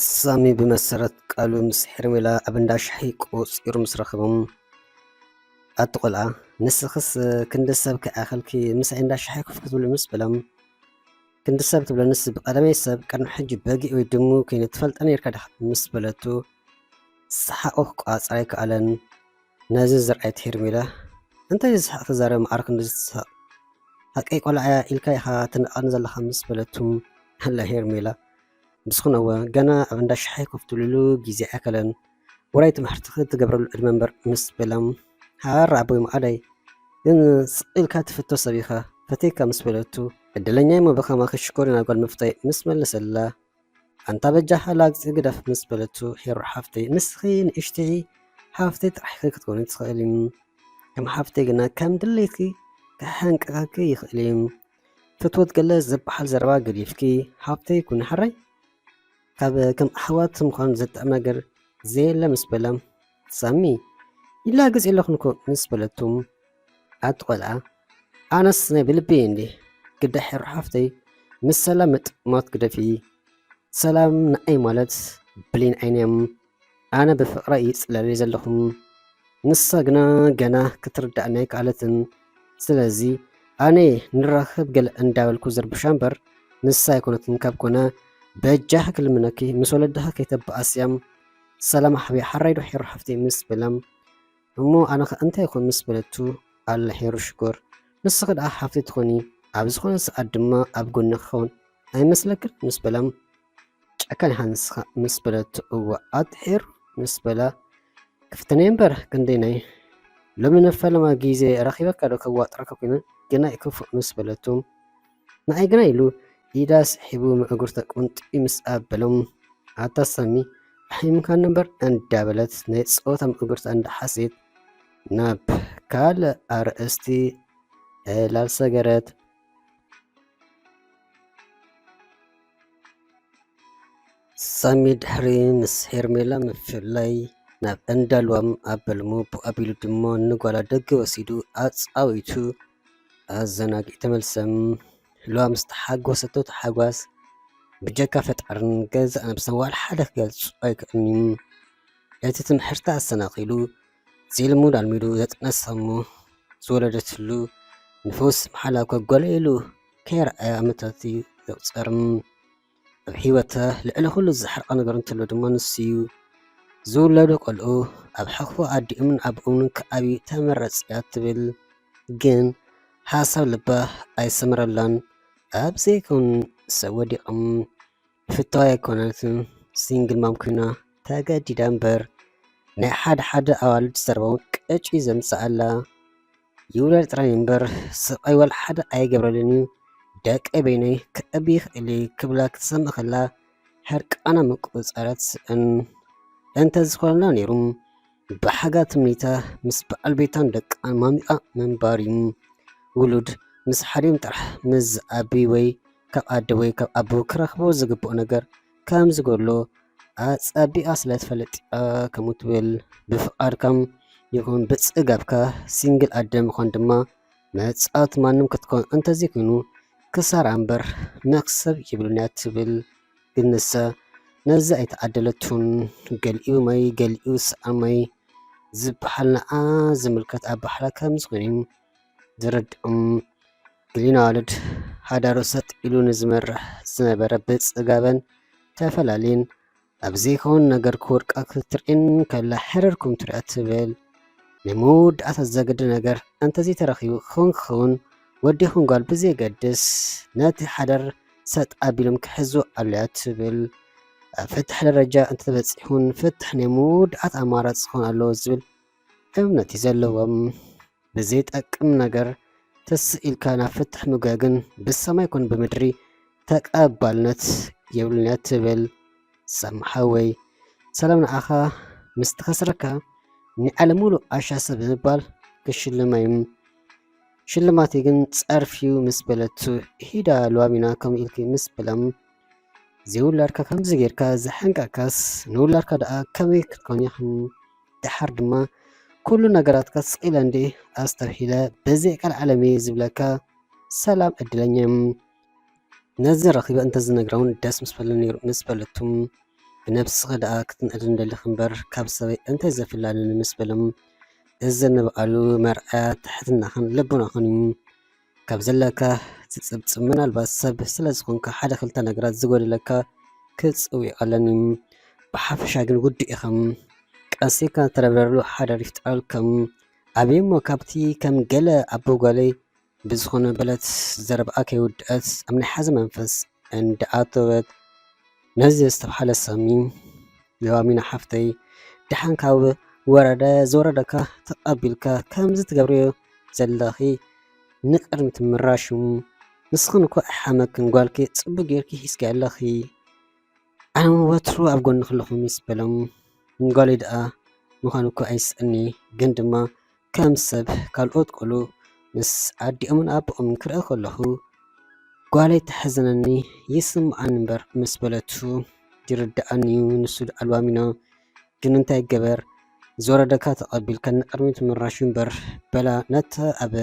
ሳሚ ብመሰረት ቃሉ ምስ ሄርሜላ ኣብ እንዳ ሻሂ ቆጺሩ ምስ ረኸቦም፣ ኣቲ ቆልዓ፣ ንስኽስ ክንዲ ሰብ ከይኣኸልኪ ምሳይ እንዳ ሻሂ ኮፍ ክትብሊ ምስ በሎም፣ ክንዲ ሰብ ትብለንስ ብቐደመይ ሰብ ቅድሚ ሕጂ በጊዕ ወይ ድሙ ኮይነ ትፈልጠ ነርካ ዲኻ ምስ በለቱ፣ ሰሓቑ ክቋጸር ኣይከኣለን። ነዚ ዝረኣየት ሄርሜላ፣ እንታይ ዝስሕቕ ትዛረብ መዓር ክንዲ ዝስሕቕ? ሓቀይ ቆልዓ እያ ኢልካ ኢኻ ትንዕቐኒ ዘለኻ ምስ በለቱ፣ ኣላ ሄርሜላ፣ ብዝኾነ እወ ገና ኣብ እንዳ ሻሂ ኮፍ ትብልሉ ግዜ ኣይከለን። ውራይ ትምህርትኺ ትገብረሉ ዕድመ እምበር ምስ በሎም፣ ሓር ኣቦይ መዓደይ፣ ግን ስቕ ኢልካ ትፍቶ ሰብ ኢኻ፣ ፈትየካ ምስ በለቱ፣ ዕድለኛ እሞ ብኸማኺ ሽኮሪና ጓል ምፍታይ ምስ መለሰላ፣ ኣንታ በጃኻ ላግጺ ግደፍ ምስ በለቱ፣ ሄሩ ሓፍተይ ንስኺ ንእሽተይ ሓፍተይ ጥራሕ ኢኺ ክትኮኒ ትኽእሊ፣ ከም ሓፍተይ ግና ከም ድሌትኪ ክሕንቅቐኪ ይኽእል እዩ። ፍትወት ገለ ዝበሃል ዘረባ ገዲፍኪ ሓፍተይ ኩኒ ሓራይ። ካብ ከም ኣሕዋት ምዃን ዘጥዕም ነገር ዘየለ ምስ በላ፣ ሳሚ ይላገጽ የለኹን እኮ ምስ በለቱ፣ ኣቲ ቆልዓ ኣነስ ናይ ብልቢ እየ እንዴ ግዳ ሄሩ ሓፍተይ ምስ ሰላም ምጥማት ግደፊ። ሰላም ንኣይ ማለት ብሌን ዓይነይ እያ። ኣነ ብፍቕራ እየ ጽለለይ ዘለኹ። ንሳ ግና ገና ክትርዳእኒ ኣይከኣለትን። ስለዚ ኣነ ንራኸብ ገለ እንዳበልኩ ዝርብሻ እምበር ንሳ ኣይኮነትን። ካብ ኮነ በጃኺ ክልምነኪ ምስ ወለድኺ ከይተበኣስያም። ሰላም ሓብያ ሓራይ ዶ ሄሩ ሓፍተይ ምስ በላ እሞ ኣነኸ እንታይ ይኹን ምስ በለቱ ኣላ ሄሩ ሽኮር ንስኺ ደኣ ሓፍተይ ትኾኒ ኣብ ዝኾነ ሰዓት ድማ ኣብ ጎንኺ ክኸውን ኣይመስለክን ምስ በላ ጨካን ኢኻ ንስኻ ምስ በለቶ፣ እወ ኣቲ ሄሩ ምስ በላ፣ ክፍተነይ እምበር ክንደይናይ ሎሚ ነፋለማ ግዜ ረኺበካ ዶ ከዋጥረካ ኮይነ ግናይ ክፉእ ምስ በለቶ፣ ንኣይ ግናይ ኢሉ ኢዳ ስሒቡ ምእግሩ ተቆንጢ ምስ ኣበሎም፣ ኣታ ሳሚ ኣሕሚምካኒ እምበር እንዳበለት ናይ ጸወታ ምእግርታ እንዳሓሴት ናብ ካልእ ኣርእስቲ ዕላል ሰገረት። ሳሚ ድሕሪ ምስ ሄርሜላ ምፍላይ ናብ እንዳ ልዋም ኣበልሙ፣ ብኡ ኣቢሉ ድማ ንጓላ ደገ ወሲዱ ኣጻዊቱ ኣዘናጊዑ ተመልሰ። ልዋም ዝተሓጎሰቶ ታሕጓስ ብጀካ ፈጣርን ገዛእ ነብስን ዋላ ሓደ ክገልጾ ኣይክእልን እዩ። እቲ ትምሕርታ ኣሰናኺሉ፣ ዘይልሙድ ኣልሚዱ ዘጥነሰ እሞ ዝወለደትሉ ንፉስ መሓላ ከጓልየሉ ከይረኣየ ዓመታት እዩ ዘቑጸር። ኣብ ህይወታ ልዕሊ ኩሉ ዝሓርቃ ነገር እንተሎ ድማ ንሱ እዩ። ዝውለዱ ቆልዑ ኣብ ሕቕፎ ኣዲኦምን ኣቦኦምን ክዓብዩ ተመረጽ እያ ትብል። ግን ሓሳብ ልባ ኣይሰመረላን። ኣብ ዘይከውን ሰብ ወዲቖም። ብፍታው ኣይኮነትን፣ ሲንግል ማም ኮይና ተገዲዳ እምበር፣ ናይ ሓደ ሓደ ኣዋልድ ዘረባ እውን ቅጭ ዘምጽኣላ። ይውለድ ጥራይ እምበር ስቓይ ዋላ ሓደ ኣይገብረልን እዩ። ደቀይ በይነይ ክዕቢ ይኽእል እየ ክብላ ክትሰምዕ ከላ ሕርቃና ምቁጽጻር ትስእን። እንተዝኾነላ ነይሩ ብሓጋ ትምኒታ ምስ በዓል ቤታን ደቃን ማሚቓ ምንባር እዩ። ውሉድ ምስ ሓዲኦም ጥራሕ ምስ ዝዓቢ ወይ ካብ ኣደ ወይ ካብ ኣቦ ክረኽቦ ዝግብኦ ነገር ከም ዝጎድሎ ኣጸቢቓ ስለ ትፈልጥ እያ ከምኡ ትብል። ብፍቓድካ ይኹን ብጽጋብካ ሲንግል ኣደ ምዃን ድማ መጻወቲ ማንም ክትኮን እንተዘይኮይኑ ክሳራ እምበር መኽሰብ የብሉን እያ ትብል። ግን ንሳ ነዚ ኣይተዓደለቱን። ገሊኡ ማይ ገሊኡ ሰኣን ማይ ዝበሃል ንዓ ዝምልከት ኣበሃህላ ከም ዝኾነ እዩ ዘረድኦም። ገሊኡን ኣዋልድ ሓዳሩ ሰጥ ኢሉ ንዝመርሕ ዝነበረ ብጽጋበን ተፈላልየን ኣብ ዘይከውን ነገር ክወድቃ ክትርእየን ከላ ሕርር ከም ትሪኣ ትብል። ናይ መወዳእታ ዘገድድ ነገር እንተዘይተረኺቡ ክኸውን ክኸውን ወዲ ይኹን ጓል ብዘየገድስ ነቲ ሓዳር ሰጥ ኣቢሎም ክሕዝዎ ኣለያ ትብል። ኣብ ፍትሕ ደረጃ እንተተበጺሑን ፍትሕ ናይ መወዳእታ ኣማራጺ ክኸውን ኣለዎ ዝብል እምነት እዩ ዘለዎም። ብዘይጠቅም ነገር ተስእ ኢልካ ናብ ፍትሕ ምጉያይ ግን ብሰማይ ኮን ብምድሪ ተቐባልነት የብሉን እያ ትብል። ሳሚ ሓወይ ሰላም ንዓኻ ምስ ተኸስረካ ናይ ዓለም ሙሉእ ኣሻ ሰብ ብምባል ክሽልማ እዩ። ሽልማተይ ግን ጸርፊ እዩ ምስ በለቱ ሂዳ ልዋሚና ከምኡ ኢልኪ ምስ በላ ዘይውላድካ ከምዚ ጌርካ ዘሐንቀካስ ንውላድካ ደኣ ከመይ ክትኮን ኢኽን? ደሓር ድማ ኩሉ ነገራትካ ስቕ ኢለ እንዴ ኣስተብሂለ ብዘይ ቃል ዓለም እየ ዝብለካ። ሰላም ዕድለኛ እየ። ነዚ ረኺበ እንተዝነግራ እውን ደስ ምስ በለኒ ነይሩ ምስ በለቱ ብነብስኺ ደኣ ክትንእድን ደሊኺ እምበር ካብ ሰበይ እንታይ ዘፍላኒ ምስ በሎም፣ እዚ ንበዓሉ መርኣያ ትሕትናኽን ልቦናኽን እዩ። ካብ ዘለካ ትጽብጽብ፣ ምናልባት ሰብ ስለ ዝኾንካ ሓደ ክልተ ነገራት ዝጎደለካ ክጽውዕ ኣለኒ። ብሓፈሻ ግን ውዱእ ኢኸም። ቀሲካ ተረብረብሉ ሓዳር ይፍጠረልከም። ኣብየሞ ካብቲ ከም ገለ ኣቦ ጓለይ ብዝኾነ በለት ዘረብኣ ከይውድአት ኣብ ናይ ሓዘ መንፈስ እንዳኣተወት ነዚ ዝተብሃለ ሳሚ፣ ለዋሚና ሓፍተይ፣ ደሓን ካብ ወረደ ዝወረደካ ተቐቢልካ ከምዚ ትገብርዮ ዘለኺ ንቕድሚት ምራሹ፣ ንስኽን እኮ ኣይሓመክን ጓልኪ ጽቡቅ ጌርኪ ሒዝኪ ኣለኺ። ኣነ እውን ወትሩ ኣብ ጎንኺ ኣለኹ ምስ በሎም፣ ንጓለይ ደኣ ምዃን እኮ ኣይስእኒ፣ ግን ድማ ከም ሰብ ካልኦት ቆልዑ ምስ ኣዲኦምን ኣቦኦምን ክርኢ ከለኹ ጓለይ ተሕዝነኒ ይስምዓኒ እምበር ምስ በለቱ ይርድኣኒ እዩ። ንሱ ደኣ ለዋሚና ግን እንታይ ይገበር ዝወረደካ ተቐቢልካ ንቕድሚት ምራሹ እምበር በላ ነታ ኣብ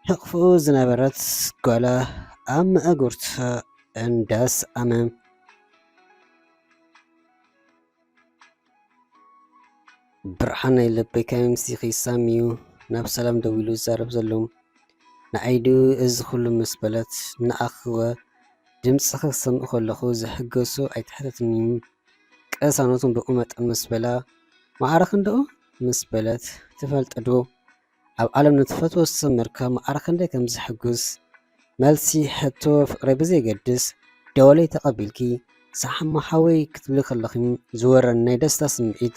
ሕቕፍኡ ዝነበረት ጓላ ኣብ መእጉርታ እንዳስኣመ። ብርሃነይ ልበይ ከመምሲኺ ሳሚ እዩ ናብ ሰላም ደዊሉ ዝዛረብ ዘሎ። ንዓይ ድዩ እዚ ኩሉ ምስ በለት ንኣኽወ ድምፅኺ ክሰምዕ ከለኹ ዝሕገሶ ኣይትሕተትኒ። ቅሳነቱን ብኡ መጠን ምስ በላ ማዕረኽን ደኡ ምስ በለት ትፈልጢ ዶ ኣብ ዓለም ንትፈትዎ ሰብ ምርካብ ማዕረ ክንደይ ከም ዝሕጉስ መልሲ ሕቶ ፍቕሪ ብዘየገድስ ደወለይ ተቐቢልኪ ሳሕማ ሓወይ ክትብሊ ከለኺ ዝወረኒ ናይ ደስታ ስምዒት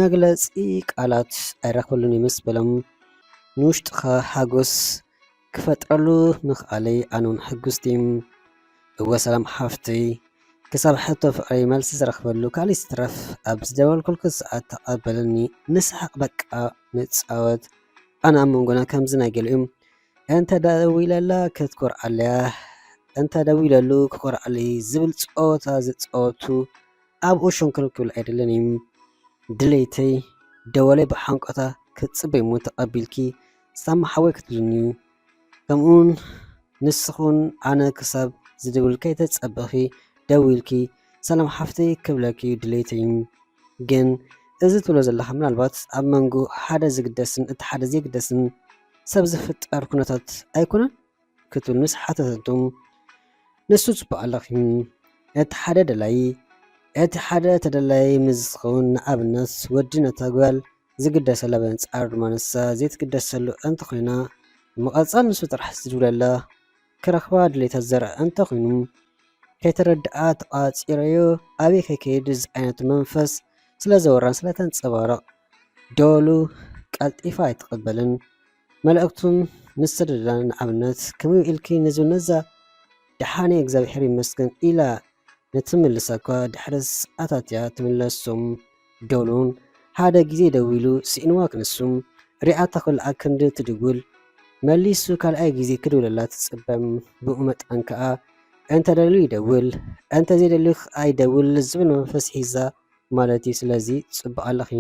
መግለጺ ቃላት ኣይረኽበሉን እዩ ምስ በሎም ንውሽጥኻ ሓጎስ ክፈጥረሉ ምኽኣለይ ኣነ እውን ሕጉስቲ እየ። እወ ሰላም ሓፍተይ፣ ክሳብ ሕቶ ፍቕረይ መልሲ ዝረኽበሉ ካልእ ይትረፍ ኣብ ዝደወልኩልኪ ሰዓት ተቐበልኒ፣ ንስሓቕ በቃ ንጻወት። ኣነ ኣብ መንጎና ከምዚ ናይ ገሊኡ እንተ ደዊለላ ክትኮርዓለያ እንተ ደዊለሉ ክኮርዓለይ ዝብል ጸወታ ዝጻወቱ ኣብኡ ሸንኮል ክብል ኣይደልን እዩ። ድሌተይ ደወለይ ብሓንቆታ ክትጽበይ እሞ ተቐቢልኪ ሳሚ ሓወይ ክትብልኒ እዩ። ከምኡውን ንስኹን ኣነ ክሳብ ዝድውል ከይተጸበኺ ደዊልኪ ሰላም ሓፍተይ ክብለኪ ድሌተይ እዩ። ግን እዚ ትብሎ ዘለኻ ምናልባት ኣብ መንጎ ሓደ ዝግደስን እቲ ሓደ ዘይግደስን ሰብ ዝፍጠር ኩነታት ኣይኮነን? ክትብል ምስ ሓተተቶም፣ ንሱ ጽቡቕ ኣለኺ። እቲ ሓደ ደላዪ፣ እቲ ሓደ ተደላዪ ምስ ዝኸውን፣ ንኣብነት ወዲ ነታ ጓል ዝግደሰላ በንጻሩ ድማ ንሳ ዘይትግደሰሉ እንተኾይና፣ ብምቕጻል ንሱ ጥራሕ ዝድውለላ ክረኽባ ድሌታ ዝዘርእ እንተኾይኑ፣ ከይተረድኣ ተቋጺረዮ ኣበይ ከይከይድ ዝዓይነቱ መንፈስ ስለ ዘወራን ስለ ተንጸባርቕ፣ ደወሉ ቀልጢፋ ኣይትቕበልን። መልእኽቱን ምስ ሰደዳ ንኣብነት ከመይ ኢልኪ ንዝብል ነዛ ደሓን እየ እግዚኣብሔር ይመስገን ኢላ ንትምልሳ እኳ ድሕሪ ሰዓታት እያ ትምለሶም። ደውሉን ሓደ ግዜ ደዊሉ ስኢንዋ ክንሱ ሪኣታ ክልኣ ክንዲ ትድውል መሊሱ ካልኣይ ግዜ ክድውለላ ትጽበ። ብኡ መጠን ከኣ እንተ ደልዩ ይደውል እንተ ዘይደልዩ ከኣ ይደውል ዝብል መንፈስ ሒዛ ማለት እዩ። ስለዚ ጽቡቕ ኣለኺ።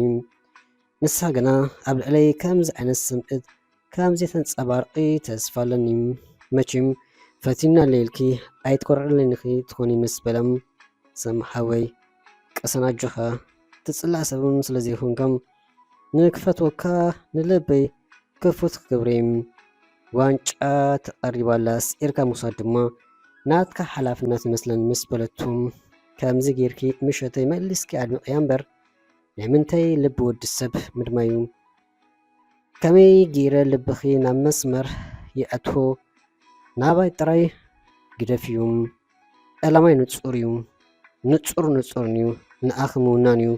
ንሳ ግና ኣብ ልዕለይ ከምዚ ዓይነት ስምዒት ከም ዘይተንጸባርቒ ተስፋ ኣለኒ። መቸም ፈቲና ኣለይ ኢልኪ ኣይትኮርዕለይን ኢኺ ትኾኒ ምስ በለ፣ ሰም ሓወይ ቅሰን ኣጆኻ ትጽላእ ሰብ እውን ስለ ዘይኮንካ ንክፈትወካ ንልበይ ክፉት ክገብሮ እየ። ዋንጫ ተቐሪባ ኣላ ስዒርካ ምውሳድ ድማ ናትካ ሓላፍነት ይመስለኒ ምስ በለቶ፣ ከምዚ ጌርኪ ምሸተይ መሊስኪ ኣድምቕያ እምበር ናይ ምንታይ ልቢ ወዲ ሰብ ምድማዩ። ከመይ ገይረ ልብኺ ናብ መስመር ይኣትዎ? ናባይ ጥራይ ግደፍዩ። ዕላማይ ንጹር እዩ። ንጹር ንጹርን እዩ። ንኣኺ ምውናን እዩ።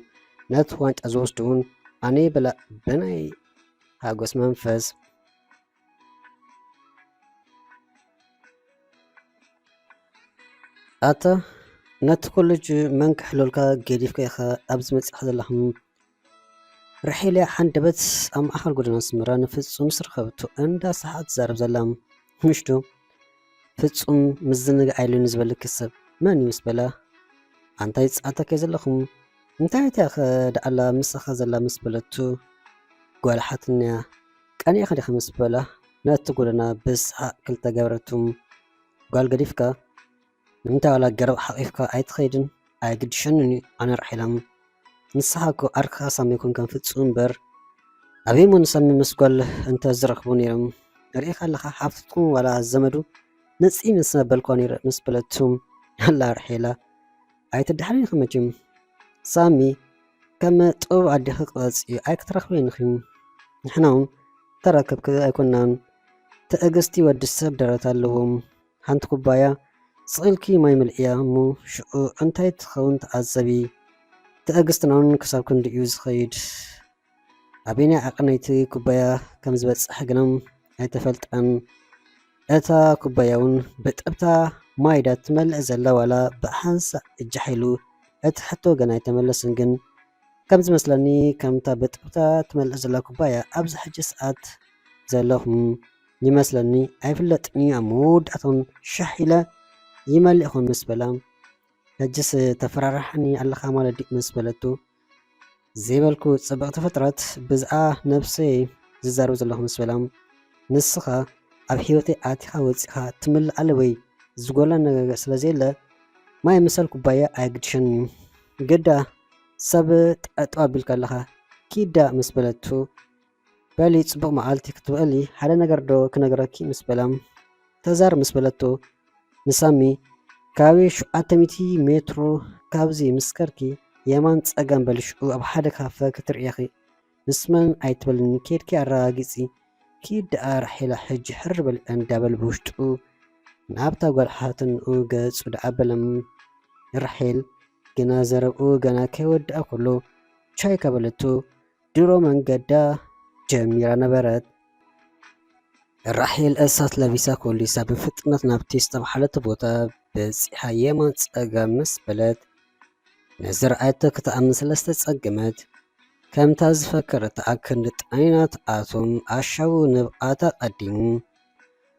ነቲ ዋንጫ ዝወስድ እውን ኣነ እየ በላ ብናይ ሓጎስ መንፈስ። ኣታ ነቲ ኮለጅ መን ክሕለልካ ገዲፍካ ኢኻ ኣብዚ መጺኻ ዘለኻ? ራሄል እያ ሓንደበት ኣብ ማእኸል ጎደና ኣስመራ ንፍጹም ምስ ረኸበቶ እንዳሰሓቐት ትዛረብ ዘላ። ምሽ ዶ ፍጹም ምዝንጋዕ የድልዮን ዝበለኪ ሰብ መን እዩ ምስ በላ፣ ኣንታ ይጻተከ ዘለኹም እንታይ እቲኣኸ ደኣላ ምሳኻ ዘላ ምስ በለቱ፣ ጓል ሓትንያ ቀኒእኻ ዲኻ ምስ በላ፣ ነቲ ጎደና ብሰሓቕ ክልተ ገበረቱ። ጓል ገዲፍካ ንምንታይ ዋላ ገረብ ሓቒፍካ ኣይትኸይድን? ኣይግድሸንን እዩ ኣነ ራሒላ። ንስኻ እኮ ዓርክኻ ሳሚ ኣይኮንካን ፍጹም እምበር። ኣበይ እሞ ንሳሚ ምስ ጓል እንተ ዝረኽቡ ነይሮም? ርኢኻ ኣለኻ ሓፍትኩም ዋላ ዘመዱ ነፂ ምስ መበልኳ ነይረ ምስ በለቱ ኣላ ራሒላ። ኣይትድሓኒ ኢኺ መቸም ሳሚ ከም ጥበብ ኣዴኺ ቅረፂ ኣይክትረኽበይን ኢኺ። ንሕና እውን ተራከብኪ ኣይኮናን። ትዕግስቲ ወዲ ሰብ ደረት ኣለዎ። ሓንቲ ኩባያ ስቕ ኢልኪ ማይ ምልእያ እሞ ሽዑ እንታይ ትኸውን ተዓዘቢ። ትዕግስትና እውን ክሳብ ክንድኡ እዩ ዝኸይድ። ኣበየናይ ዓቐን ናይቲ ኩባያ ከም ዝበጽሕ ግና ኣይተፈልጠን። እታ ኩባያ እውን ብጥብታ ማይ ድያ ትመልእ ዘላ ዋላ ብሓንሳእ እጃሕ ኢሉ? እቲ ሕቶ ገና ኣይተመለሰን፣ ግን ከም ዝመስለኒ ከምታ ብጥብታ ትመልእ ዘላ ኩባያ ኣብዚ ሕጂ ሰዓት ዘለኹም ይመስለኒ ኣይፍለጥን እዩ። ኣብ መወዳእታውን ሻሕ ኢለ ይመልእ ይኸውን ምስ በላ፣ ሕጅስ ተፈራርሓኒ ኣለኻ ማለት ድዩ ምስ በለቶ፣ ዘይበልኩ ጽብቕቲ ፍጥረት ብዝኣ ነብሰይ ዝዛረብ ዘለኹ ምስ በላ፣ ንስኻ ኣብ ህይወተይ ኣቲኻ ወጺኻ ትምልኣለ ወይ ዝጎላ ነገር ስለ ዘየለ ማይ ምሳል ኩባያ ኣየግድሸንን እዩ። ግዳ ሰብ ጠጠው ኣቢልካ ኣለኻ ኪዳ ምስ በለቱ፣ በሊ ጽቡቕ መዓልቲ ክትበሊ ሓደ ነገር ዶ ክነግረኪ ምስ በላ፣ ተዛር ምስ በለቶ፣ ንሳሚ ካበይ ሸውዓተ ሚእቲ ሜትሮ ካብዚ ምስ ከድኪ የማን ጸጋም በሊ ሽዑ ኣብ ሓደ ካፈ ክትርእየኺ ምስ መን ኣይትበልኒ ኬድኪ ኣረጋጊጺ ኪድ ደኣ ራሒላ ሕጂ ሕር በሊ እንዳበለ ብውሽጡ ናብታ ጓል ሓትንኡ ገጹ ደኣ በለም። ራሒል ግና ዘረብኡ ገና ከይወድኣ ከሎ ቻይ ከበለቱ ድሮ መንገዳ ጀሚራ ነበረት። ራሒል እሳት ለቢሳ ኮሊሳ ብፍጥነት ናብቲ ዝተባህለቶ ቦታ በጺሓ የማን ጸጋም ምስ በለት ንዝረኣየቶ ክትኣምን ስለ ዝተጸገመት ከምታ ዝፈከረታ ኣክንዲ ጣይና ትኣቶም ኣሻቡ ንብኣታ ቀዲሙ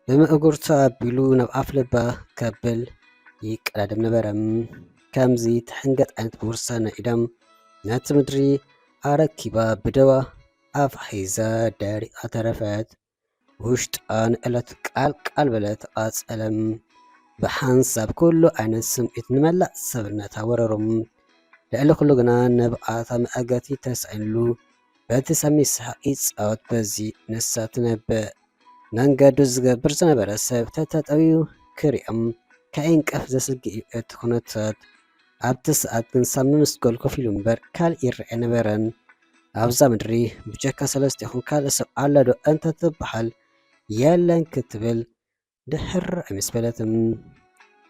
ብምእጉርቱ ኣቢሉ ናብ ኣፍ ልባ ከብል ይቀዳደም ነበረ። ከምዚ ትሕንገጥ ዓይነት ቦርሳ ናይ ኢዳም ነቲ ምድሪ ኣረኪባ ብደዋ ኣፍ ሒዛ ደሪቓ ተረፈት። ውሽጣ ንእለት ቃል ቃል በለ ተቓጸለም። ብሓንሳብ ኩሉ ዓይነት ስምዒት ንመላእ ሰብነታ ወረሮም። ልዕሊ ኩሉ ግና ነብኣታ መኣገቲ ተሳኢንሉ በቲ ሳሚ ይስሕቕ ይጻወት በዚ ንሳ ትነብእ። መንገዱ ዝገብር ዝነበረ ሰብ ተተጠውዩ ክሪኦም ከይንቀፍ ዘስግእ እዩ እቲ ኩነታት። ኣብቲ ሰዓት ግን ሳሚ ምስ ጓል ኮፍ ኢሉ እምበር ካልእ ይረአ ኣይነበረን። ኣብዛ ምድሪ ብጀካ ሰለስቴኹም ካልእ ሰብ ኣሎ ዶ እንተትበሃል የለን ክትብል ድሕር ኣይምስ በለትን።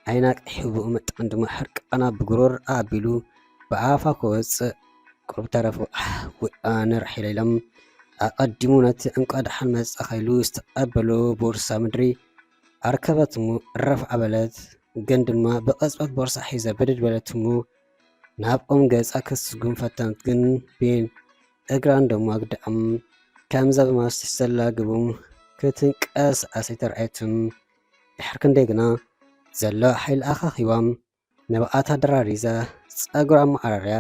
ዓይና ቀሒቡ መጠን ድማ ሕርቃና ብጉሮሮኣ ኣቢሉ ብኣፋ ክወጽእ ቁሩብ ተረፎ። ኣሕ ወይ ኣነ ራሒላ ኢሎም ኣቐዲሙ ነቲ እንቋ ደሓን መጻኻ ኢሉ ዝተቐበሎ ቦርሳ ምድሪ ኣርከበት እሞ ረፍ ኣበለት። ግን ድማ ብቕጽበት ቦርሳ ሒዛ ብድድ በለት እሞ ናብ ኦም ገጻ ክትስጉም ፈተነት ግን ቤን እግራ እንዳሞ ኣግድዖም ከምዛ ብማስቲሽ ዘላግቦም ክትንቀሳቐስ ኣይተራእየትን። ድሕሪ ክንደይ ግና ዘሎ ሓይሊ ኣኻኺባ ንብኣታ ደራሪዛ ጸጉራ ኣመዓራርያ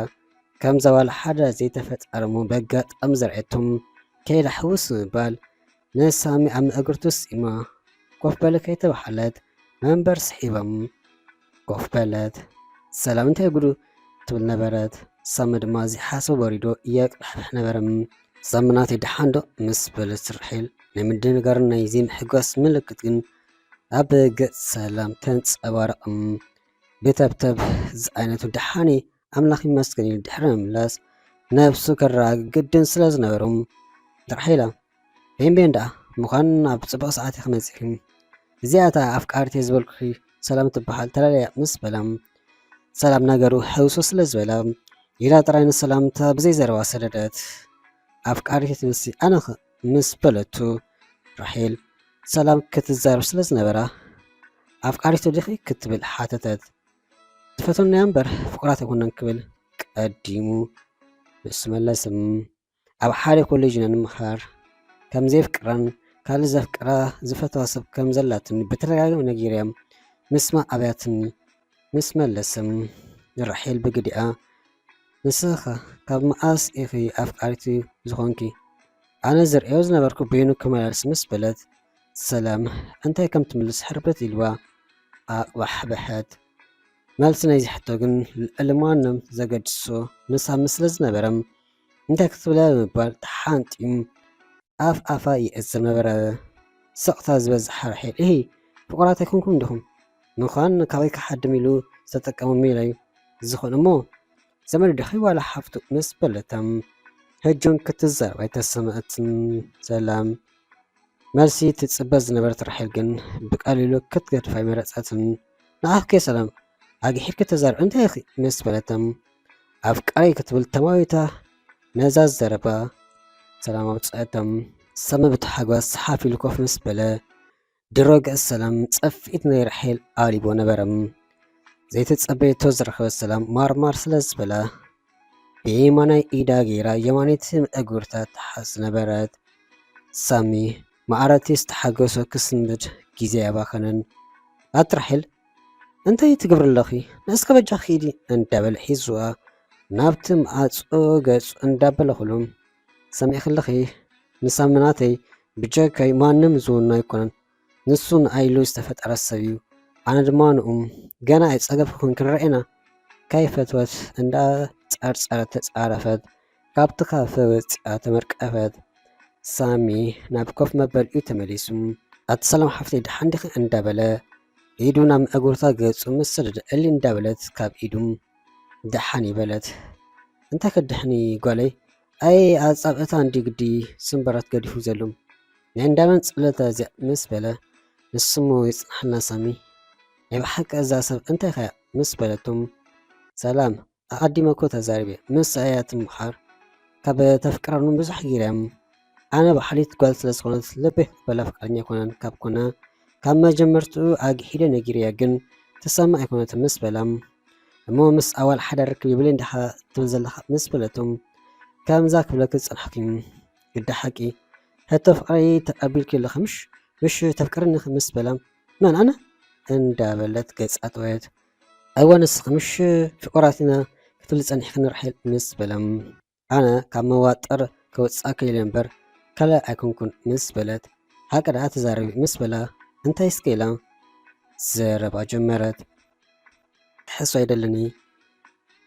ከምዛ ዋላ ሓደ ዘይተፈጠረ እሞ በጋጣሚ ዘርኣየቶም ከይዳ ሕውስ ብምባል ንሳሚ ኣብ መእግርቱ ስኢማ ኮፍ በለ ከይተባህለት መንበር ስሒባም ኮፍ በለት። ሰላም እንታይ ጉዱ ትብል ነበረት። ሳሚ ድማ ዘይሓሰቦ ወሪዶ የቅላሕፍሕ ነበረ። ሳሚ ናተይ ደሓን ዶ ምስ በለት ራሄል ናይ ምድንጋርን ናይ ዘይምሕጓስ ምልክት ግን ኣብ ገጽ ሰላም ተንጸባረቐ። ብተብተብ ዝዓይነቱ ደሓን እየ ኣምላኽ ይመስገን ኢሉ ድሕሪ ምምላስ ነብሱ ከረጋግእ ግድን ስለ ዝነበሮ ራሄላ ቤንቤን ደኣ ምዃን ኣብ ጽቡቕ ሰዓት ኢኺ መጺኺ። እዚኣ እታ ኣፍቃሪተይ ዝበልኩኺ ሰላም ትበሃል ተላለያ ምስ በላ ሰላም ነገሩ ሕውስውስ ስለ ዝበላ ኢላ ጥራይ ንሰላምታ ብዘይ ዘረባ ሰደደት። ኣፍቃሪተይ ትብልሲ ኣነኸ ምስ በለቱ ራሄል ሰላም ክትዛረብ ስለ ዝነበራ ኣፍቃሪቱ ዲኺ ክትብል ሓተተት። ትፈትወኒ እያ እምበር ፍቑራት ኣይኮነን ክብል ቀዲሙ ንሱ መለስ። ኣብ ሓደ ኮሌጅ ኢና ንምሃር። ከም ዘየፍቅራን ካልእ ዘፍቅራ ዝፈትዋ ሰብ ከም ዘላትኒ ብተደጋጋሚ ነጊረያ ምስማዕ ኣብያትኒ ምስ መለሰ ራሄል ብግዲኣ ንስኺኸ ካብ መኣስ ኢኺ ኣፍቃሪቱ ዝኾንኪ? ኣነ ዝርእዮ ዝነበርኩ በይኑ ክመላልስ ምስ በለት ሰላም እንታይ ከም ትምልስ ሕርብት ኢልዋ ኣቕባሕበሐት። መልሲ ናይዚ ሕቶ ግን ልዕሊ ማንም ዘገድሶ ንሳ ምስ ስለ ዝነበረ፣ እንታይ ክትብለ ብምባል ተሓንጢሙ ኣፍ ኣፋ ይእዝዝ ነበረ። ስቕታ ዝበዝሓ ራሄል፣ እሂ፣ ፍቑራት ኣይኮንኩም ዲኹም? ምዃን ካበይ ክሓድም ኢሉ ዝተጠቀመ ሜላ እዩ ዝኾን እሞ፣ ዘመዱ ዲኺ ዋላ ሓፍቱ? ምስ በለታ፣ ሕጂ እውን ክትዛረብ ኣይተሰምዐትን። ሰላም መልሲ ትጽበ ዝነበረት ራሄል ግን ብቐሊሉ ክትገድፋ ኣይመረጸትን። ንዓኺ ከ ሰላም፣ ኣግሒድኪ ተዛረቢ፣ እንታይ ኢኺ? ምስ በለታ፣ ኣፍቃሪ ክትብል ተማዊታ ነዛ ዘረባ ሰላም ኣውጽኣታ። ሳሚ ብታሕጓስ ሓፍ ኢሉ ኮፍ ምስ በለ፣ ድሮ ገጽ ሰላም ጸፍኢት ናይ ራሄል ኣሊቦ ነበረ። ዘይተጸበየቶ ዝረኸበት ሰላም ማርማር ስለ ዝበላ፣ ብየማናይ ኢዳ ገይራ የማነይቲ መእጉርታ ትሓዝ ነበረት። ሳሚ ማዕረቲ ዝተሓገሶ ክስንብድ ግዜ ኣባኸነን። ኣቲ ራሄል፣ እንታይ ትገብሪ ኣለኺ? ንእስከ በጃኺ ኪዲ፣ እንዳበለ ሒዝዋ ናብቲ ማዕጾ ገጹ እንዳበለ ኩሉ፣ ሰሚዕኺ ኣለኺ? ንሳሚ ናተይ ብጀካይ ማንም ዝውኖ ኣይኮነን። ንሱ ንኣይ ኢሉ ዝተፈጠረ ሰብ እዩ። ኣነ ድማ ንኡ። ገና ኣይጸገብኩን፣ ክንረኣየና። ከይፈትወት እንዳ ጸርጸረት ተጻረፈት። ካብቲ ካፈ ወጺኣ ተመርቀፈት። ሳሚ ናብ ኮፍ መበሊኡ ተመሊሱ፣ ኣቲ ሰላም ሓፍተይ፣ ደሓን ዲኺ? እንዳበለ ኢዱ ናብ መእጉርታ ገጹ ምስ ሰደደ፣ እሊ እንዳበለት ካብ ኢዱ ደሓን ይበለት። እንታይ ከድሕኒ ጓለይ? ኣይ ኣጻብእታ እንዲ ግዲ ስምበራት ገዲፉ ዘሎ። ናይ እንዳመን ጽለታ እዚኣ? ምስ በለ፣ ንስሙ ይጽናሕልና ሳሚ። ናይ ብሓቂ እዛ ሰብ እንታይ ኸያ? ምስ በለቶም፣ ሰላም ኣቐዲመ እኮ ተዛሪበ፣ ምስ እያ ትምሓር። ካብ ተፍቅረኑ ብዙሕ ጊርያም። ኣነ ባሕሊት ጓል ስለ ዝኾነት ልበይ ክቕበላ ፍቃደኛ ኣይኮነን። ካብ ኮነ ካብ መጀመርትኡ ኣግሒደ ነጊርያ፣ ግን ትሰምዕ ኣይኮነትን። ምስ በላ፣ እሞ ምስ ኣዋል ሓደ ርክብ ይብለይ እንዲኻ ትብል ዘለኻ? ምስ በለቶም፣ ከምዛ ክብለኪ ዝጸናሕኩ እዩ። ግዳ ሓቂ፣ ሕቶ ፍቕረይ ተቐቢልኪ ኣለኺ ምሽ? ምሽ ተፍቅርኒ? ምስ በላ፣ መን ኣነ? እንዳበለት ገጻ ተወየት። እወ ንስኺ ምሽ ፍቑራት ኢና ክትብሊ ጸኒሕክኒ ራሄል? ምስ በላ፣ ኣነ ካብ መዋጥር ከውጽኣኪ ኢለ እምበር ካልእ ኣይኮንኩን። ምስ በለት፣ ሓቂ ደኣ ተዛረቢ? ምስ በላ፣ እንታይ እስከ ኢላ ዘረባ ጀመረት። ክሕሱ ኣይደልን።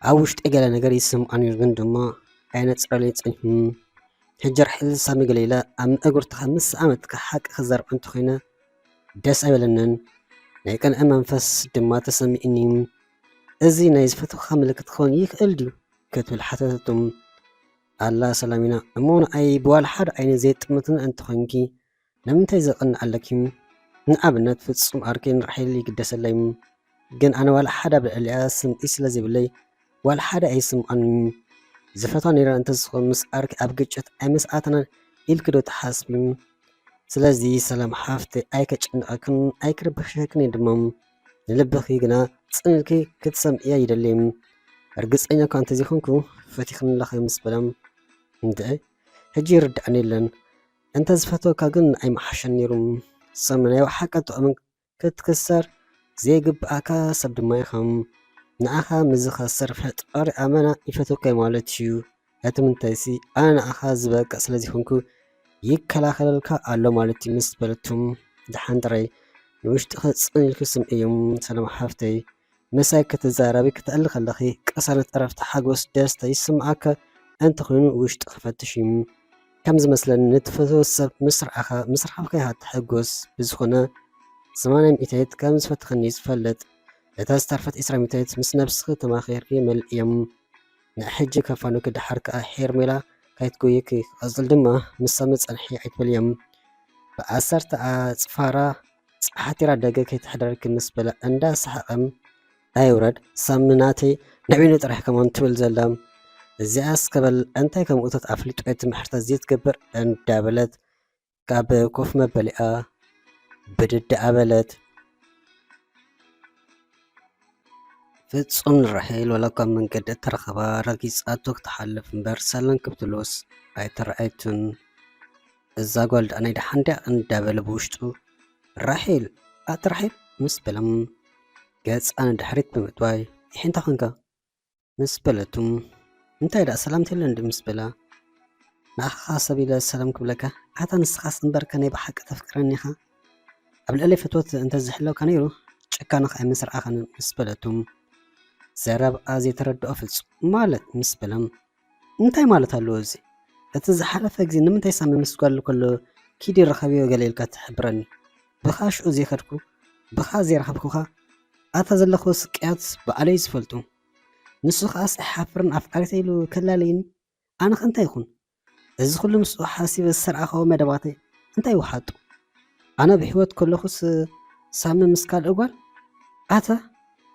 ኣብ ውሽጠይ ገለ ነገር ይስምዓኒ እዩ፣ ግን ድማ ኣየነጽረለይ ጸኒሑ። ሕጂ ራሄል ሳሚ ገለ ኢለ ኣብ መእጉርትኻ ምስ ኣመትካ ሓቂ ክዛረብ እንተኾይነ ደስ ኣይበለንን። ናይ ቅንኢ መንፈስ ድማ ተሰሚዕኒ። እዚ ናይ ዝፈትወካ ምልክት ክኸውን ይኽእል ድዩ? ክትብል ሓተተቶም። ኣላ ሰላሚና፣ እሞ ንኣይ ብዋላ ሓደ ዓይኒ ዘይጥምትኒ እንተኾይንኪ ንምንታይ ዘቕንእ ኣለኪ? ንኣብነት ፍጹም ኣርኬን ራሄል ይግደሰለይ። ግን ኣነ ዋላ ሓደ ኣብ ልዕሊኣ ስምዒት ስለ ዘይብለይ ዋላ ሓደ ኣይስምዖን። ዝፈትዋ ነይረ እንተዝኾን ምስ ኣርኪ ኣብ ግጭት ኣይምስኣተናን ኢልኪ ዶ ትሓስቢ? ስለዚ ሰላም ሓፍተይ ኣይከጨንቐክን ኣይክርብሸክን እየ ድማ። ንልብኺ ግና ጽን ኢልኪ ክትሰምዕያ ይደሊ። ርግጸኛ እኳ እንተዘይኮንኩ ፈቲኽኒ ኣለኺ ምስ በላ፣ እንድዒ ሕጂ ይርድኣኒ የለን። እንተ ዝፈትወካ ግን ኣይምሓሸን ነይሩ። ሰም ናይ ብሓቂ ጥዑምን ክትክሰር ዘይግብኣካ ሰብ ድማ ኢኻ። ንዓኻ ምስ ዝኸስር ፈጣሪ ኣመና ይፈትወካ እዩ ማለት እዩ። እቲ ምንታይሲ ኣነ ንዓኻ ዝበቅዕ ስለ ዘይኮንኩ ይከላኸለልካ ኣሎ ማለት እዩ ምስ በለቱ፣ ደሓን ጥራይ ንውሽጥኺ ጽን ኢልኪ ስምዕዮ ሰላም ሓፍተይ። ምሳይ ክትዛረቢ ክትዕሊ ከለኺ ቅሳነት፣ ዕረፍቲ፣ ሓጎስ፣ ደስታ ይስምዓካ እንተኾይኑ ውሽጥኺ ፈትሺ። ከም ዝመስለኒ ንትፈትዎ ሰብ ምስ ረኣኻ፣ ምስ ረኸብካዮ ኢኻ ትሕጎስ። ብዝኾነ ሰማንያ ሚእታዊት ከም ዝፈትኸኒ እዩ ዝፈልጥ። እታ ዝተርፈት ዒስራ ሚእታዊት ምስ ነብስኺ ተማኺርኪ መልእዮም። ንሕጂ ከፋኑኪ፣ ደሓር ከኣ ሄርሜላ ካይትጎየኪ። ክቕጽል ድማ ምስ ሳሚ ጸንሒ ኣይትበልዮም። ብዓሰርተ ኣጽፋራ ጸሓቲራ ደገ ከይተሕደረኪ ምስ በላ እንዳሰሓቐ፣ ኣይውረድ ሳሚ ናተይ፣ ንዕቤኑ ጥራሕ ከማን ትብል ዘላ። እዚኣስ ከበል እንታይ ከም እቶት ኣፍሊጦ ትምሕርታ ዘይትገብር እንዳበለት ካብ ኮፍ መበሊኣ ብድድ ኣበለት። ፍጹም ንራሄል ዋላ እኳ ኣብ መንገዲ እተረኸባ ረጊጻቶ ክትሓልፍ እምበር ሰላም ክትብሎስ ኣይተረኣየቱን። እዛ ጓል ደኣ ናይ ደሓን ድያ እንዳበለ ብውሽጡ፣ ራሄል፣ ኣቲ ራሄል ምስ በሎም፣ ገጻ ንድሕሪት ብምጥዋይ፣ ይሒ እንታይ ኾንካ? ምስ በለቱ፣ እንታይ ደኣ ሰላምታ የለን ድዩ? ምስ በላ፣ ንኣኻ ሰብ ኢለ ሰላም ክብለካ? ኣታ ንስኻስ እምበርከ ናይ ብሓቂ ተፍቅረኒ ኢኻ። ኣብ ልዕለይ ፍትወት እንተዝህልወካ ነይሩ፣ ጭካነኻ ኣይምስረኣኻን ምስ በለቱ፣ ዘረብኣ ዘይተረድኦ ፍጹም። ማለት? ምስ በለ፣ እንታይ ማለት ኣለዎ እዚ? እቲ ዝሓለፈ ግዜ ንምንታይ ሳሚ ምስ ጓል ከሎ ኪዲ ርኸብዮ ገለ ኢልካ ትሕብረኒ? ብኻ ሽዑ ዘይኸድኩ፣ ብኻ ዘይረኸብኩኻ፣ ኣታ ዘለኹ ስቅያት ባዕለይ ዝፈልጡ። ንሱ ኸኣስ ኣይሓፍርን ኣፍቃሪተይ ኢሉ ከላለይኒ? ኣነ ኸ እንታይ ይኹን? እዚ ኹሉ ምስኡ ሓሲበ ዝሰርዓኸዎ መደባተይ እንታይ ይውሓጡ? ኣነ ብሕይወት ከለኹስ ሳሚ ምስ ካልእ ጓል? ኣታ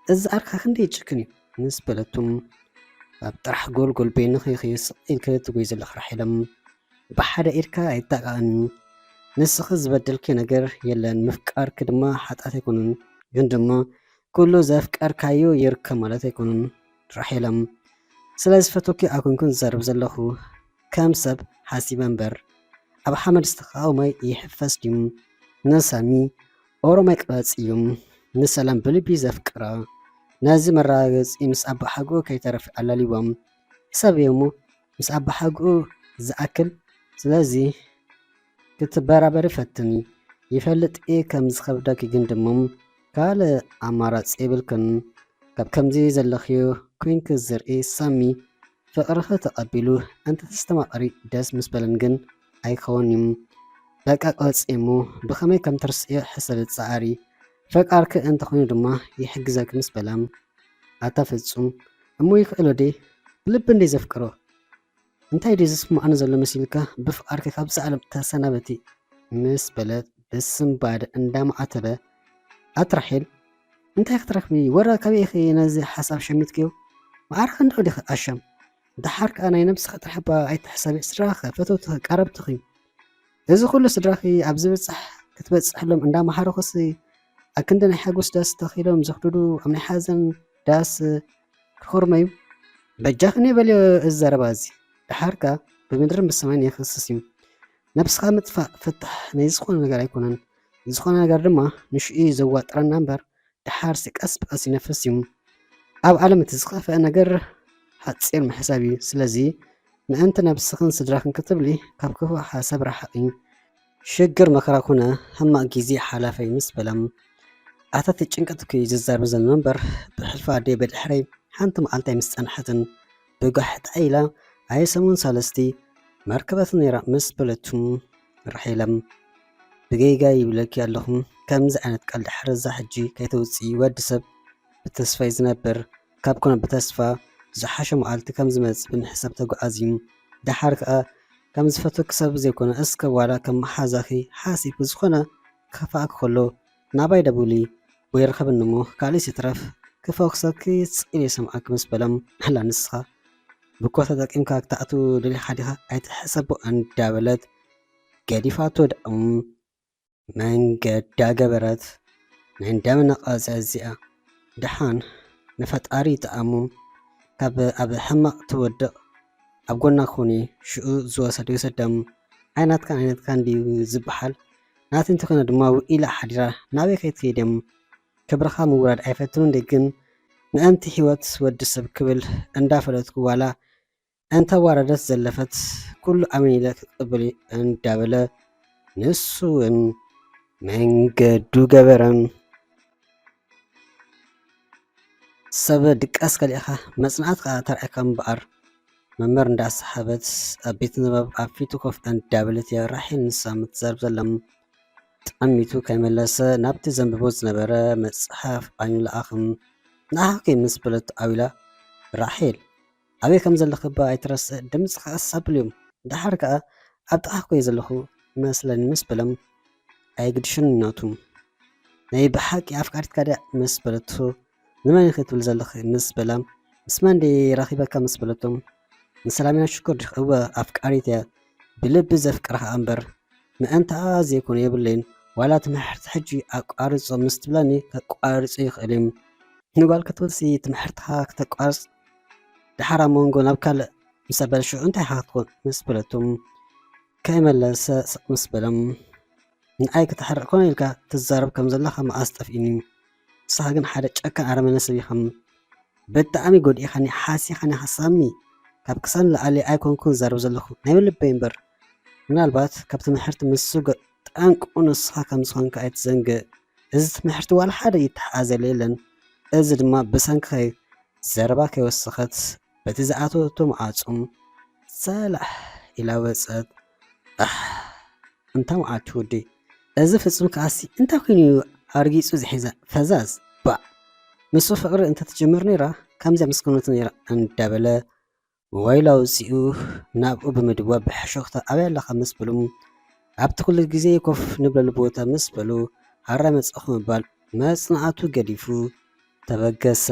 እዚ ኣርካ ክንደይ ይጭክን እዩ ምስ በለቱም፣ ኣብ ጥራሕ ጎልጎል በይንኺ ኢኺ ስቕ ኢልኪ ትጎይ ዘለኺ ራሄለም። ብሓደ ኢድካ ኣይተቃቐኒ። ንስኺ ዝበደልኪ ነገር የለን፣ ምፍቃርኪ ድማ ሓጢኣት ኣይኮነን። ግን ድማ ኩሉ ዘፍቀርካዮ ይርከብ ማለት ኣይኮነን ራሄለም። ስለ ዝፈትወኪ ኣይኮንኩን ዝዛረብ ዘለኹ፣ ከም ሰብ ሓሲበ እምበር። ኣብ ሓመድ ዝተኻኦ ማይ ይሕፈስ ድዩ? ንሳሚ ኦሮማይ ቅረጽ እዩ። ንሰላም ብልቢ ዘፍቅራ። ነዚ መረጋገጺ ምስ ኣባሓጎ ከይተረፍ ኣላልይዎም። ሰብ እየ እሞ ምስ ኣባሓጎ ዝኣክል። ስለዚ ክትበራበሪ ፈትኒ። ይፈልጥ እየ ከም ዝኸብደኪ፣ ግን ድማ ካልእ ኣማራጺ የብልክን። ካብ ከምዚ ዘለኽዮ ኮይንኪ ዝርኢ ሳሚ ፍቕርኺ ተቐቢሉ እንተተስተማቐሪ ደስ ምስ በለን፣ ግን ኣይከውን እዩ። በቃ ቀጽ እሞ ብኸመይ ከም ትርስዮ ሕሰቢ ጸዓሪ። ፈቃርኪ እንተኾይኑ ድማ ይሕግዘኪ ምስ በላ፣ ኣታ ፍጹም እሞ ይኽእሎ ድየ? ብልቢ እንድየ ዘፍቅሮ። እንታይ ድዩ ዝስምዓኒ ዘሎ መሲልካ? ብፍቓርኪ ካብዛ ዓለም ተሰናበቲ ምስ በለት ብስንባደ እንዳማዓተበ፣ ኣቲ ራሄል እንታይ ክትረኽቢ? ወረ ካበይ ኢኺ ነዚ ሓሳብ ሸሚትክዮ? ማዕረ ክንዲ ዲኺ ኣሻም? ደሓር ከኣ ናይ ነብስኻ ጥራሕ እባ ኣይትሕሰቢ፣ ስድራኸ፣ ፈተውትኺ፣ ቀረብትኺ። እዚ ኩሉ ስድራኺ ኣብ ዝብጻሕ ክትበጽሕሎም እንዳመሃሩኽሲ ኣክንዲ ናይ ሓጎስ ዳስ ተኺሎም ዘኽድዱ ኣብ ናይ ሓዘን ዳስ ክኾርመዩ። በጃኽኒ በልዮ እዚ ዘረባ እዚ። ደሓር ከኣ ብምድርን ብሰማይን የኽስስ እዩ። ነብስኻ ምጥፋእ ፍታሕ ናይ ዝኾነ ነገር ኣይኮነን። ዝኾነ ነገር ድማ ንሽኡ እዩ ዘዋጥረና እምበር ደሓርሲ ቀስ ብቐስ ይነፍስ እዩ። ኣብ ዓለም እቲ ዝኸፍአ ነገር ሓጺር ምሕሳብ እዩ። ስለዚ ምእንቲ ነብስኽን ስድራኽን ክትብሊ ካብ ክፉእ ሓሳብ ርሓቒ። ሽግር መከራ ኮነ ሕማቕ ግዜ ሓላፋይ ምስ በላ፣ ኣታ እቲ ጭንቀት እኮ እዩ ዝዛረብ ዘሎ እምበር ብሕልፊ ኣደይ ብድሕረይ ሓንቲ መዓልቲ ኣይምስ ጸንሐትን። ብጓሕታ ኢላ ኣየ ሰሙን ሳለስቲ መርከበት ነይራ ምስ በለቱ ራሄላ፣ ብጌጋ ይብለኪ ኣለኹ፣ ከምዚ ዓይነት ቃል ድሕሪ እዛ ሕጂ ከይተውፅኢ። ወዲ ሰብ ብተስፋ እዩ ዝነብር፣ ካብ ኮነ ብተስፋ ዝሓሸ መዓልቲ ከም ዝመፅእ ብምሕሳብ ተጓዓዝ እዩ። ደሓር ከዓ ከም ዝፈትወኪ ሰብ ዘይኮነ እስከ ዋላ ከም መሓዛኺ ሓሲብኪ ዝኾነ ክኸፍኣኪ ከሎ ናባይ ደውሊ ወይ ርኸብኒ እሞ ካልእስ ይትረፍ ክፈኩሰኪ ስቕ ኢለ ይሰምዓኪ ምስ በላ፣ ኣላ ንስኻ ብኮ ተጠቂምካ ክትኣቱ ደሊኻ ዲኻ? ኣይትሕሰቦ እንዳበለት ገዲፋቶ ደኣ መንገዳ ገበረት። ናይ እንዳመነቓጽያ እዚኣ ደሓን ንፈጣሪ ይጥዓሞ። ካብ ኣብ ሕማቕ ትወድቕ ኣብ ጎና ኩኒ ሽኡ ዝወሰድ ይውሰደም። ኣይናትካን ኣይናትካን ድዩ ዝበሃል? ናተይ እንተኾነ ድማ ውዒላ ሓዲራ ናበይ ከይትኸይድ እየ? ክብርኻ ምውራድ ኣይፈትንን ድየ ግን ምእንቲ ህይወት ወዲ ሰብ ክብል እንዳፈለጥኩ ዋላ እንተዋረደት ዘለፈት ኩሉ ኣሜን ኢለ ክቕብል እንዳበለ ንሱ እውን መንገዱ ገበረ። ሰብ ድቃስ ከሊእኻ መጽናዕቲ ከኣ ተርኣየካ እምበኣር መምህር እንዳሰሓበት ኣብ ቤት ንባብ ኣብ ፊቱ ኮፍ እንዳበለት እያ ራሄል ንሳ ምትዛረብ ዘላ። ጠሚቱ ከይመለሰ ናብቲ ዘንብቦ ዝነበረ መጽሓፍ ዓይኑ ለኣኸ። ንዓኺ ምስ በለቶ ዓው ኢላ ራሄል ኣበይ ከም ዘለኺ እባ ኣይትረስዕ፣ ድምፅኻ ቀስ ኣብልዮም። ደሓር ከኣ ኣብ ጥቓኺ እኮ እየ ዘለኹ መስለኒ ምስ በለ ኣይግድሽን ናቱ። ናይ ብሓቂ ኣፍቃሪትካ ድያ ምስ በለቶ ንመን ኢኺ ትብል ዘለኺ ምስ በላ ምስ መን ድየ ረኺበካ ምስ በለቶ ንሰላሚና ሽኮር ዲኺ? እወ ኣፍቃሪት እየ ብልቢ ዘፍቅራ ከኣ እምበር ምእንታኣ ዘይኮነ የብለይን። ዋላ ትምህርቲ ሕጂ ኣቋርጾ ምስ ትብለኒ ከቋርጾ ይኽእል እዩ። ንጓል ክትብልሲ ትምህርትኻ ክተቋርጽ ደሓር ኣብ መንጎ ናብ ካልእ ምስ ኣበለ ሽዑ እንታይ ኢኻ ክትኮን ምስ በለቶም ከይመለሰ ስቕ ምስ በሎም ንኣይ ክተሕርቕ ኮነ ኢልካ ትዛረብ ከም ዘለኻ መኣስ ጠፍኢኒ ንስኻ ግን ሓደ ጨካን ኣረመነ ሰብ ኢኻ ብጣዕሚ ጎዲእኻኒ ሓሲኻኒ ሓሳሚ ካብ ክሳን ለኣሊ ኣይኮንኩን ዝዛረብ ዘለኹ ናይ ብልበይ እምበር ምናልባት ካብ ትምሕርቲ ምስ ጠንቁ ንስኻ ከም ዝኾንካ ኣይትዘንግእ እዚ ትምሕርቲ ዋላ ሓደ ይተሓኣዘለ የለን እዚ ድማ ብሰንክኸይ ዘረባ ከይወሰኸት በቲ ዝኣተወቶ መዓጹ ሰላሕ ኢላ ወጸት። ኣሕ፣ እንታ መዓልቲ ወደይ፣ እዚ ፍጹም ከኣሲ እንታይ ኮይኑ እዩ ኣርጊጹ ዝሒዛ ፈዛዝ? ባዕ፣ ምስ ፍቕሪ እንተትጅምር ነይራ ከምዚኣ ምስ ኮነት ነይራ እንዳበለ ሞባይሉ ኣውጺኡ ናብኡ ብምድዋል ብሕሹኽታ ኣበይ ኣለኻ ምስ በሉ ኣብቲ ኩሉ ግዜ ኮፍ ንብለሉ ቦታ ምስ በሉ ሃራይ መጻኹ ምባል መጽናዕቱ ገዲፉ ተበገሰ።